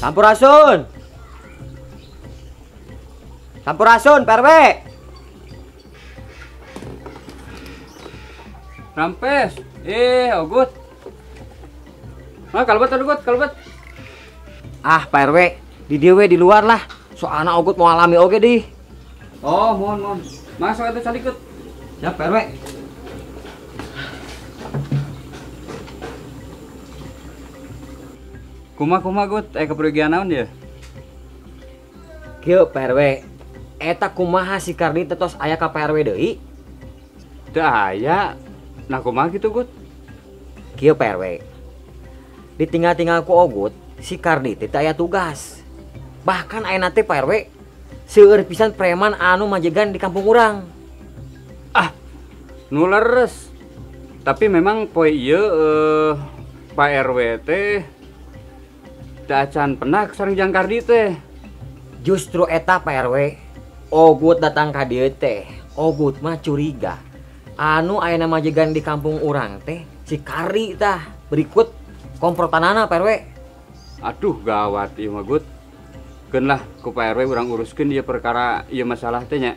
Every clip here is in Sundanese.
Sampurasun. Sampurasun, Pak RW. Rampes. Ogut. Nah, kalebet Ogut, kalebet. Ah, Pak RW, di dieu we di luar lah. Soalna Ogut mau alami oge dih. Oh, mohon, mohon. Masuk atuh salikut. Siap, Pak RW. Kumaha Gut, kepergian naon ya? Kieu Pak RW, eta kumaha si Kardi teh tos aya ka Pak RW deui? Teu aya. Nah kumaha kitu Gut? Kieu Pak RW. Ditinggal-tinggal ku Ogut, si Kardi teh aya tugas. Bahkan ayeuna teh Pak RW seueur pisan preman anu majegan di kampung urang. Ah, nu leres. Tapi memang poe ieu Pak RW teh acan pernah sareng Jang Kardi teh. Justru eta Pak RW, Ogut datang ka dieu teh. Ogut mah curiga. Anu ayeuna majegan di kampung urang teh si Kardi tah. Berikut komprotanana Pak RW. Aduh gawat ieu mah Gut. Keun lah ku Pak RW urang uruskeun ieu perkara ieu masalah teh nya.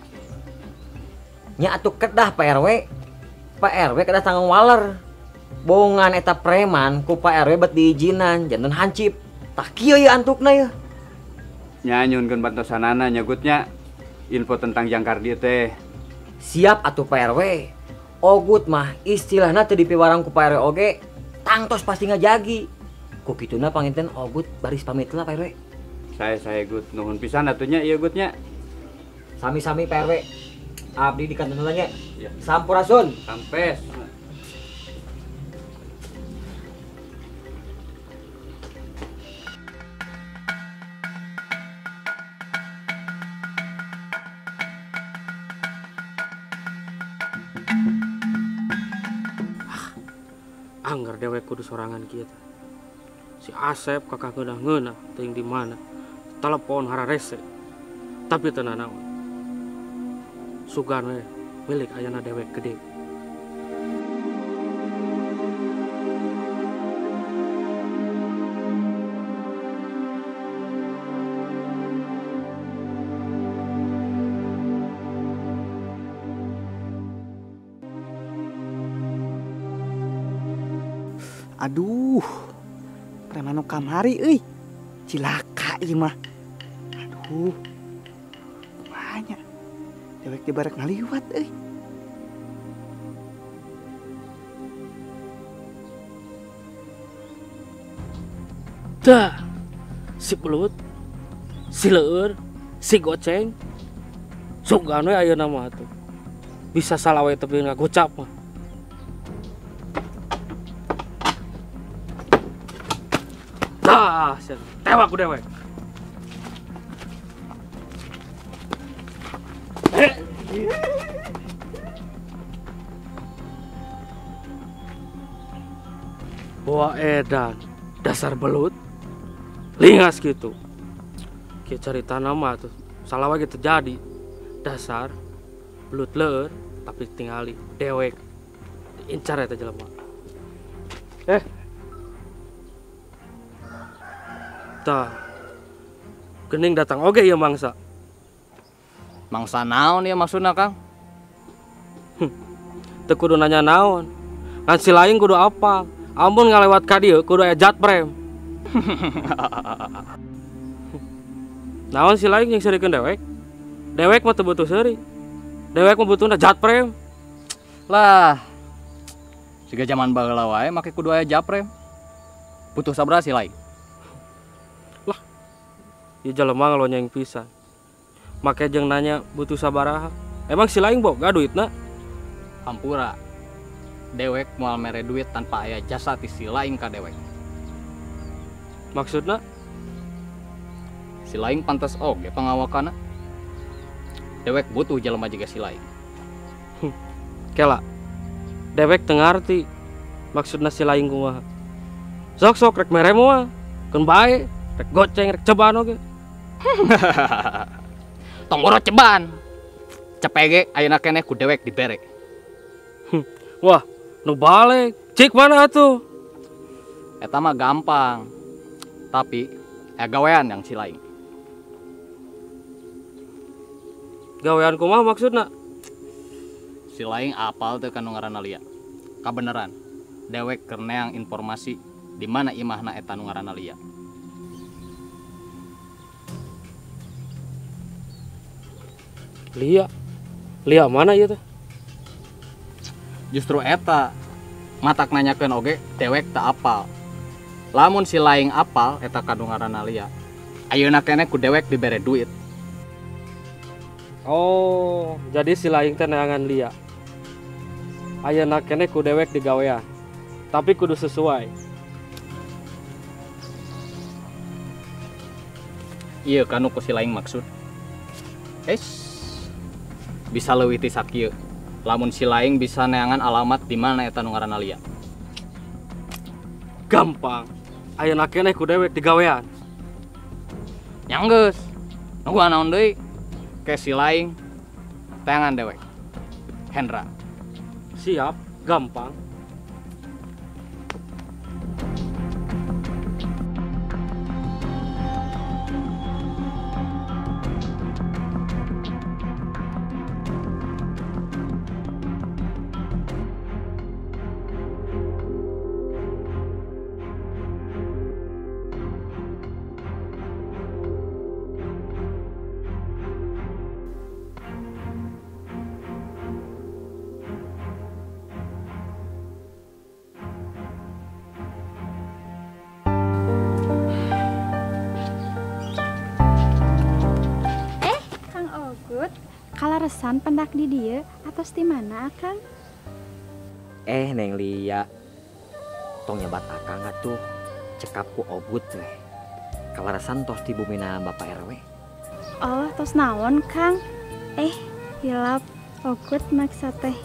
Nya atuh kedah Pak RW. Pak RW kedah tanggung waler. Bongan eta preman ku Pak RW bet diizinan janten hancip. Tah kieu ieu antukna ieu. Nya nyuhunkeun bantosanana nya Gut nya. Info tentang Jang Kardi teh. Siap atuh Pak RW. Ogut mah istilahna teu dipiwarang ku Pak RW oge tangtos pasti ngajagi. Ku kituna panginten Ogut baris pamit lah Pak RW. Saya Gut nuhun pisan atuh nya ieu Gut nya. Sami-sami Pak RW. Abdi di kantor nya. Ya. Sampurasun. Sampes. Angger dewek kudu sorangan kieu teh. Si Asep kakak ngeunah-ngeunah teuing di mana. Telepon hararese. Tapi teu nanaon. Sugan we milik ayana dewek gede. Aduh, preman nu kamari euy. Cilaka ieu mah. Aduh. Banyak. Dewek dibarek ngaliwat euy. Dah. Si belut, si leur, si goceng. Sugan we ayeuna mah atuh. Bisa salah we tapi ngagocap mah. Tah, tewak ku dewek. Bawa edan, dasar belut, lingas gitu. Kieu carita nama tuh, salah wae terjadi. Dasar belut leur, tapi tingali dewek. Diincar eta jelema. Tah, gening datang oge ieu mangsa. Mangsa naon ieu maksudna, Kang? Teu kudu nanya naon. Ngan si lain kudu apa? Amun ngalewat ka dieu kudu aya jatprem. Naon si lain yang seurikeun dewek? Dewek mah teu butuh seuri. Dewek mah butuhna jatprem. Lah, siga jaman baheula wae make kudu aya japrem. Butuh sabaraha si lain? Lah, ieu jelema ngalonyeng pisan. Make jeung nanya butuh sabaraha. Emang si lain boga duitna? Hampura. Dewek moal mere duit tanpa aya jasa ti si lain ka dewek. Maksudna? Si lain pantes oge pangawakana. Dewek butuh jelema jiga si lain. Kela. Dewek teu ngarti maksudna si lain kumaha. Sok-sok rek mere moal, keun bae, rek goceng, rek ceban oge. Tong boro ceban. Cepege ayeuna keneh ku dewek dibere. Wah, nu balik. Cik mana atuh? Eta mah gampang. Tapi Aya gawean yang si laing. Gawean kumaha maksudna? Si laing apal teu ka nu ngaranna Lia. Kabeneran, dewek keur neang informasi di mana imahna eta nu ngaranna Lia. Lia? Lia mana ieu teh? Justru eta matak nanyakeun oge dewek teu apal. Lamun si laing apal eta ka nu ngaranna Lia, ayeuna keneh ku dewek dibere duit. Oh, jadi si laing teh neangan Lia. Ayeuna keneh ku dewek digawean. Tapi kudu sesuai. Iya kanu ku si laing maksud. Bisa leuwih ti sakieu. Lamun si laing bisa neangan alamat di mana eta nu ngaranna Lia. Gampang. Ayeuna keneh ku dewek digawean. Nya geus. Nungguan naon deui? Ke si laing teangan dewek. Hendra. Siap, gampang. Kalaresan pendak di dieu atos di mana akang? Neng Lia, tong nyebat akang atuh, cekap ku Ogut weh. Kalaresan tos di bumina Bapak RW. Oh, tos naon Kang? Hilap Ogut maksa teh.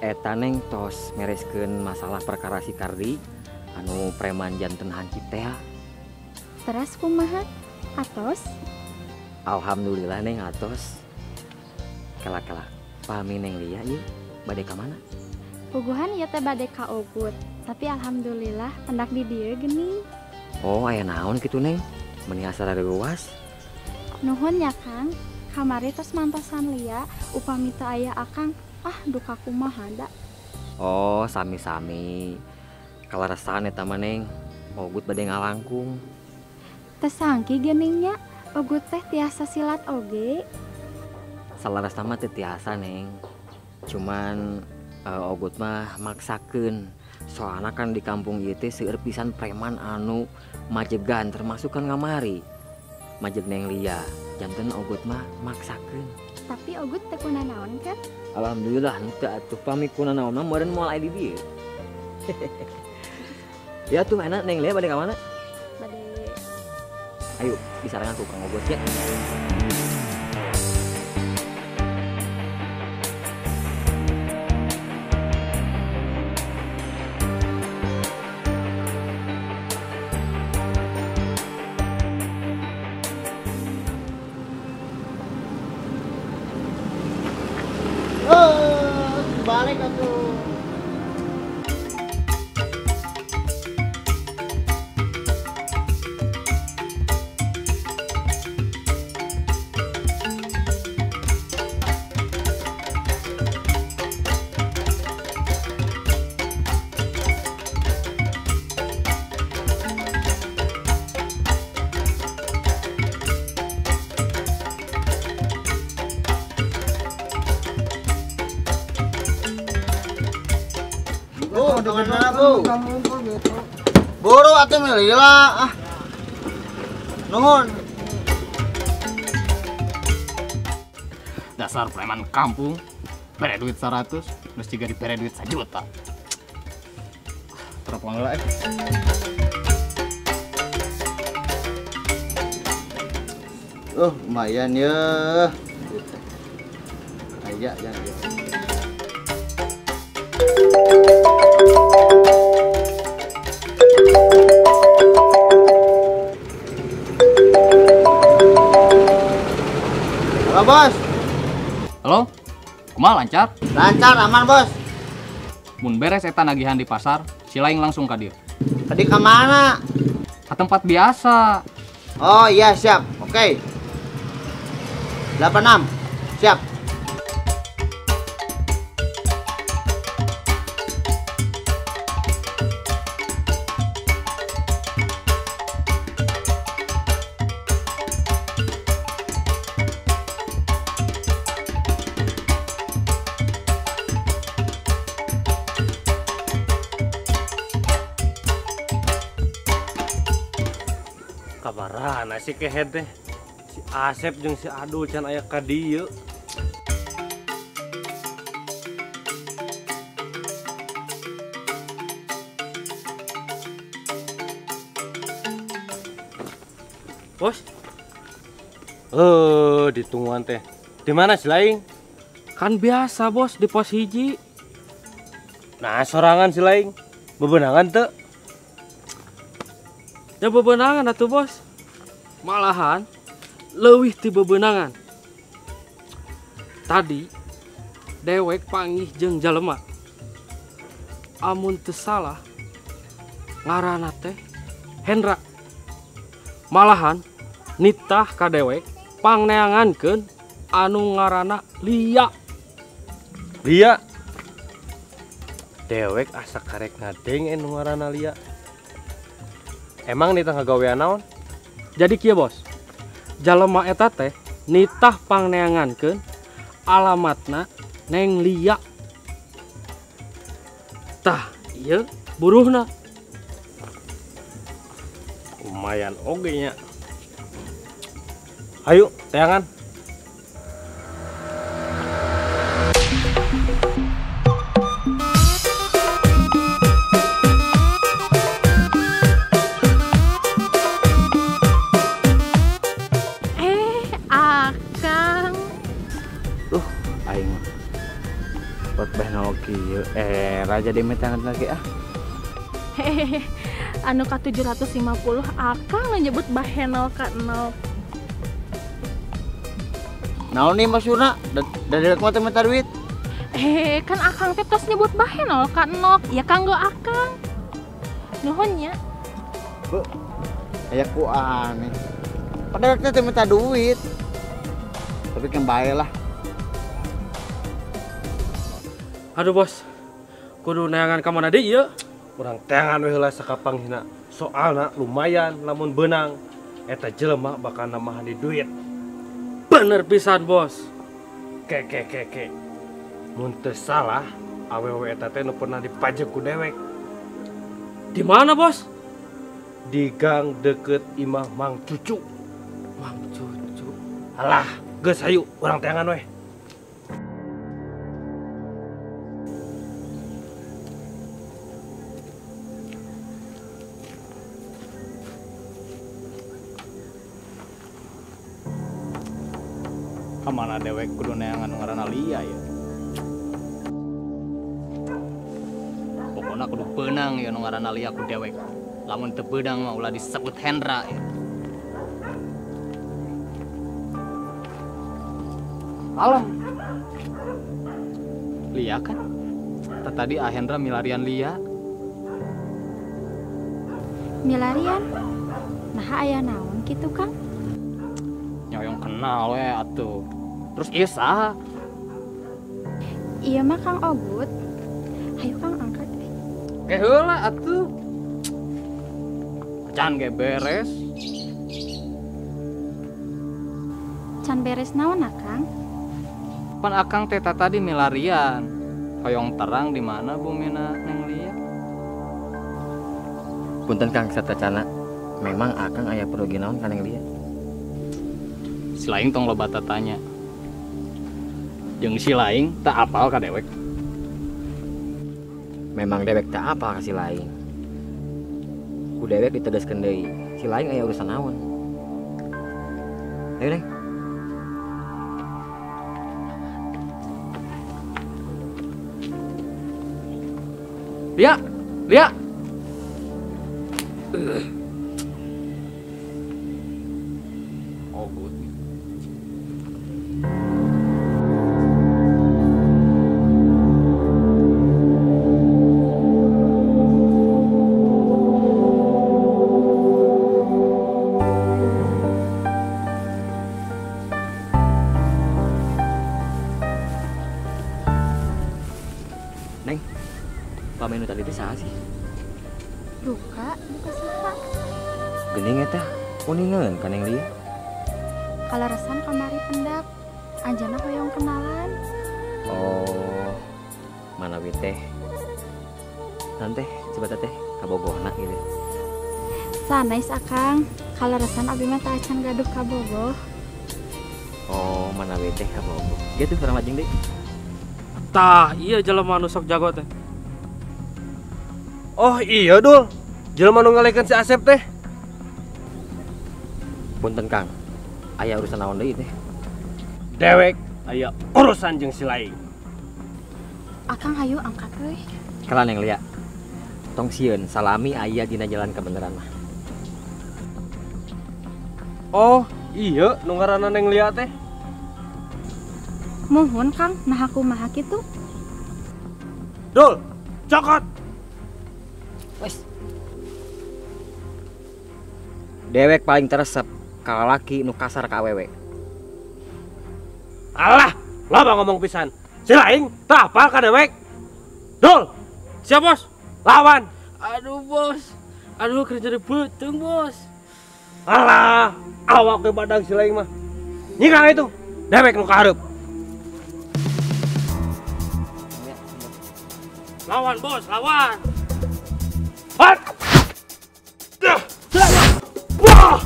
Eta neng tos mereskeun masalah perkara si Kardi anu preman janten hancip teh. Teras kumaha? Atos? Alhamdulillah neng atos. Kela-kela pami neng Lia ieu bade ka mana? Puguhan ieu teh bade ka Ogut, tapi alhamdulillah pendak di dieu geuning. Oh, aya naon kitu neng? Meuni asa rareuwas. Nuhun ya Kang, kamari tos mantosan Lia upami teu aya akang, duka kumaha da. Oh, sami-sami. Kaleresan eta mah neng, Ogut bade ngalangkung. Teu sangki geuning nya. Ogut teh tiasa silat oge. Salaresna mah teu tiasa neng. Cuman Ogut mah maksakeun. Soalna kan di kampung ieu teh seueur pisan preman anu majegan termasuk kan ngamari. Majeg neng Lia, janten Ogut mah maksakeun. Tapi Ogut teu kunanaon kan? Alhamdulillah henteu atuh, pami kunanaon mah meureun moal aya di dieu. Ya tuh enak neng Lia bade ka mana? Bade. Ayo, disarangan ku Kang Ogut ya. Balik atuh. Bu, buru atuh milih lah. Nuhun. Dasar preman kampung, bere duit 100, terus juga dibere duit 1 juta. Teropong lah. Lumayan ya. Aja ya. Halo bos. Halo, kumaha lancar? Lancar, aman bos. Mun beres eta nagihan di pasar, si laing langsung ka dieu. Tadi ka mana? Ka Ke tempat biasa. Oh iya siap. Oke. 86. Siap. Kabarana si kehed teh. Si Asep jeung si Adul can aya ka dieu. Bos. Ditungguan teh. Di mana si Laing? Kan biasa, Bos, di pos hiji. Nah, sorangan si Laing. Bebenangan teu? Ya bebenangan atuh, Bos. Malahan leuwih ti bebenangan. Tadi dewek panggih jeung jalema. Amun teu salah ngaranna teh Hendra. Malahan nitah ka dewek pangneangankeun anu ngaranna Lia. Lia. Dewek asa karek ngadeng anu ngaranna Lia. Emang nitah ngagawean naon? Jadi kieu, Bos. Jalema eta teh nitah pangneangankeun alamatna Neng Lia. Tah, ieu buruhna. Lumayan oge nya. Ayo, teangan. Akang. Aing buat bahenol kieu era jadi metangan lagi ah. Hehehe. Anu ka 750 akang nyebut bahenol ka 0. Naon nih maksudna? Da direk mah teh minta duit. Kan akang teh tos nyebut bahenol ka 0. Ya kanggo akang. Nuhun nya. Bu, aya ku aneh. Padahal teh minta duit. Tapi kan bae lah. Aduh, Bos. Kudu neangan ka mana deui ieu? Urang teangan we heula sakapanghina. Soalna lumayan lamun beunang eta jelema bakal nambahan di duit. Bener pisan, Bos. Ke ke ke ke. Mun teu salah, awewe eta teh nu pernah dipajek ku dewek. Di mana, Bos? Di gang deket imah Mang Cucu. Mang Cucu. Alah, geus hayu urang teangan we. Kamana dewek kudu neangan ngaranna Lia ya. Pokona kudu beunang ya nu ngaranna Lia ku dewek. Lamun teu beunang mah ulah disebut Hendra ya. Alam. Lia kan? Tadi Hendra milarian Lia. Milarian? Nah aya naon kitu, Kang? Nyoyong kenal we atuh. Terus ieu saha? Ieu mah Kang Ogut. Hayu Kang angkat. Ke heula atuh. Can ge beres. Can beres naon Akang? Pan Akang teh tadi milarian. Hoyong terang di mana bumina Neng Lia? Punten Kang satacana. Memang Akang aya perlu naon ka Neng Lia? Si Laing tong loba tatanya. Jeung si Laing tak apal ka dewek. Memang dewek tak apal ka si Laing. Ku dewek ditegaskeun deui. Si Laing aya urusan naon? Ayo, Neng. Lia, Lia. Oh, good. Duka, duka saha? Geuning eta, uningan ka Neng Lia. Kaleresan kamari pendak, anjeunna hoyong kenalan. Oh, manawi teh. Nanti coba teh kabogohna gitu. Sanes Akang, kaleresan abi mah teu acan gaduh kabogoh. Oh, manawi teh kabogoh. Gitu urang lajeng deui. Tah, iya jelema nu sok jago teh. Oh iya Dul, jelema nu ngalekeun si Asep teh. Punten Kang, aya urusan naon deui teh? Dewek aya urusan jeung si Laing. Akang hayu angkat euy. Kala Neng Lia. Tong sieun salami aya dina jalan kebenaran mah. Oh iya nu ngaranna Neng Lia teh. Muhun Kang, nah kumaha kitu? Dul, cokot. Wes. Dewek paling teresep ka lalaki nu kasar ka awewe. Alah, loba ngomong pisan. Si Laing teu apal ka dewek. Dul, siap bos. Lawan. Aduh bos, aduh kerja di beuteung bos. Alah, awak ge badang si Laing mah. Nyikang itu, dewek nu kahareup. Lawan bos, lawan. Hat. Wah.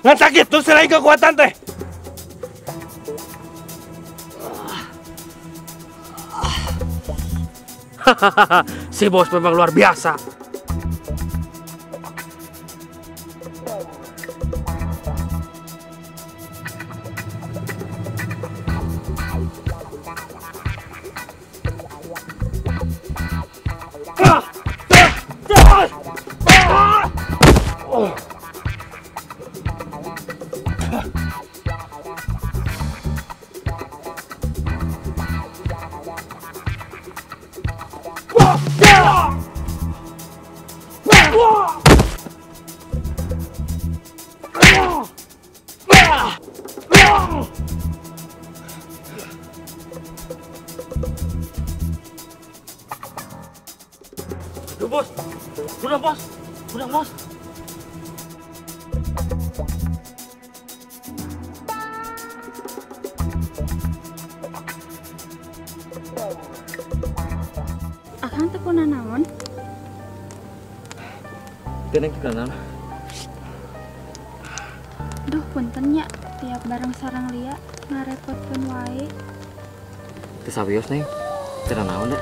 Ngan sakit tuh si Laing kekuatan teh. Hahaha, si bos memang luar biasa. Aduh bos, udah bos, udah bos. Akang teu kunanaon? Teu Neng teu kunanaon. Duh punten nya, tiap bareng sareng Lia ngarepotkeun wae. Teu sawios Neng, teu nanaon da.